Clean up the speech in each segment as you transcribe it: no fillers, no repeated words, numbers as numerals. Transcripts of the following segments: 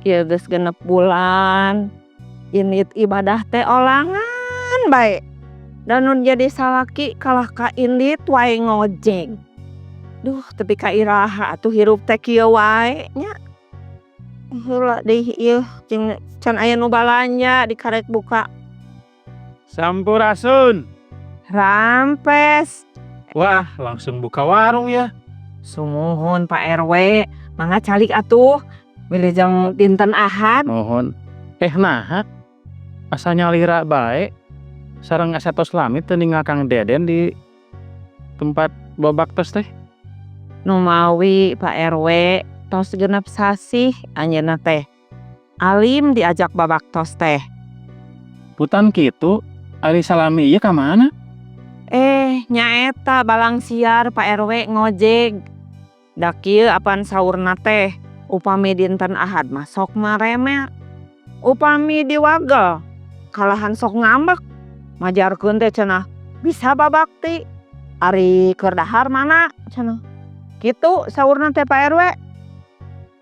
Ieu geus 6 bulan. Indit ibadah teh olangan bae. Da nu jadi salaki kalah ka indit wae ngojek. Duh, tepi ka iraha atuh hirup teh kieu wae nya. Heula deui ieu jeung can aya nu balanja di karek buka. Sampurasun. Rampes. Wah, langsung buka warung ya. Sumuhun Pak RW, mangga calik atuh. Wilujeng dinten Ahad. Mohon. Naha? Asa nyalira bae. Sareng asa tos lami teu ninggal Kang Deden di tempat babaktos teh. Numawi Pak RW tos 6 sasih anjeunna teh. Alim diajak babaktos teh. Putan kitu, ari salami ieu ka mana? Nyaeta balang siar Pak RW ngojek. Da kieu apan saurna teh, upami dinten Ahad mah sok maremer. Upami diwagel kalahan sok ngambek. Majarkeun teh cenah bisa babakti. Ari keur dahar mana cenah. Kitu saurna teh Pak RW.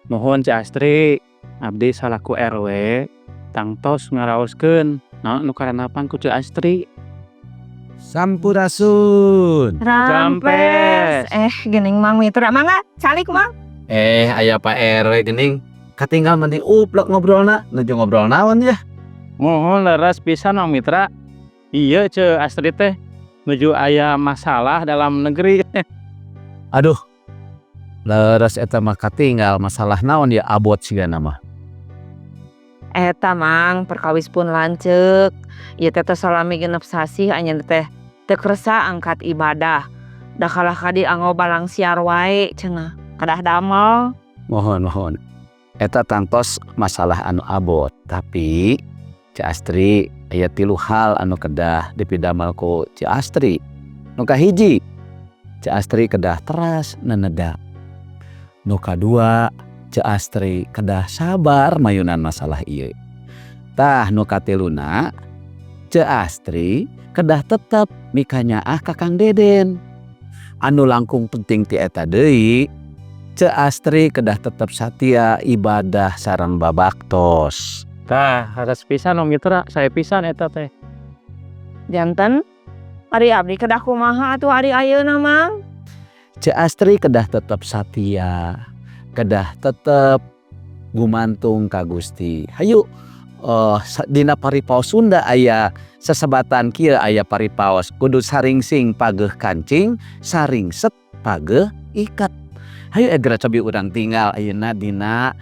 Nuhun Ceu Astri, abdi salaku RW tangtos ngaraoskeun naon nu karandapan ku Ceu Astri. Sampurasun. Rampes. Geuning Mang Mitra mangga calik Mang. Aya Pak RW geuning. Katinggal mending uplek ngobrolna, nuju ngobrol naon ya? Mohon leres pisan Mang Mitra. Iya Ceu Astri teh nuju aya masalah dalam negeri. Aduh. Leres eta mah katinggal masalah naon ya abot sigana mah. Eta Mang perkawis pun lanceuk. Ieu teh tos salami 6 sasih anjeunna teh teu kersa angkat ibadah. Da kalah ka dianggo balang siar wae cenah. Kedah damel. Mohon mohon. Eta tangtos masalah anu abot, tapi Ceu Astri aya 3 hal anu kedah dipidamel ku Ceu Astri. Nu kahiji, Ceu Astri kedah teras neneda. Nu kadua, Ceu Astri kedah sabar mayunan masalah ieu. Tah nu katiluna, Ceu Astri kedah tetep mikanyaah ka Kang Deden. Anu langkung penting ti eta deui, Ceu Astri kedah tetep satia ibadah sareng babaktos. Tah, leres pisan Mang Mitra, sae pisan eta teh. Janten ari abdi kedah kumaha atuh ari ayeuna Mang? Ceu Astri kedah tetep satia, kedah tetep gumantung ka Gusti. Hayu dina paripaos Sunda aya sesebatan kieu, aya paripaos kudu saringsing pageuh kancing, saringset pageuh iket. Hayu geura cobi urang tinggal ayeuna dina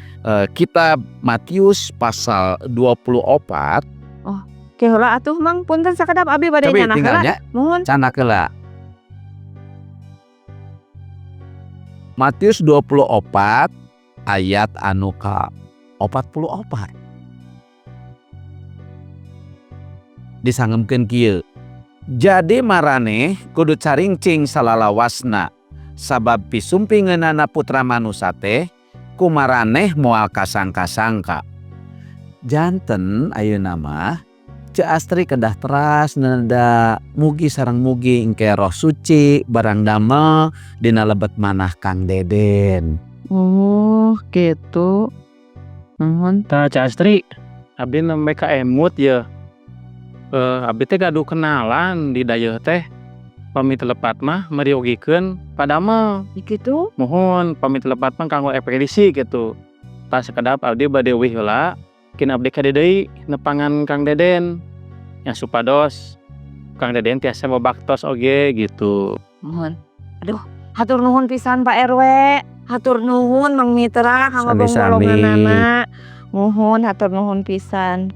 kitab Matius pasal 24. Oh, ke heula atuh Mang, punten sakedap abi bade Cobi nyandak heula. tinggal nya. Muhun. Candak heula. Matius 24 ayat anu ka 44. Disangemkeun kieu. Jadi maraneh kudu caringcing salalawasna, sabab pisumpingeunana putra manusa teh kumaraneh moal kasangka-sangka. Janten ayeuna mah Ceu Astri kedah teras nenda mugi sareng mugi engke roh suci barang damel dina lebet manah Kang Deden. Oh, gitu. Nuhun. Tah Ceu Astri, abdi nembe ka emut ye. Abdi teh gaduh kenalan di dayeuh teh. Pamit lepat mah meriogikeun padamel. Kitu? Muhun pamit lepat mah kanggo ekspedisi gitu. Tah sakedap abdi bade uih heula, kin abdi ka dieu deui nepangan Kang Deden. Nya supados Kang Deden tiasa babaktos oge gitu. Muhun. Aduh, hatur nuhun pisan Pak RW. Hatur nuhun Mang Mitra kanggo Sami-sami. bolonganana. Muhun hatur nuhun pisan.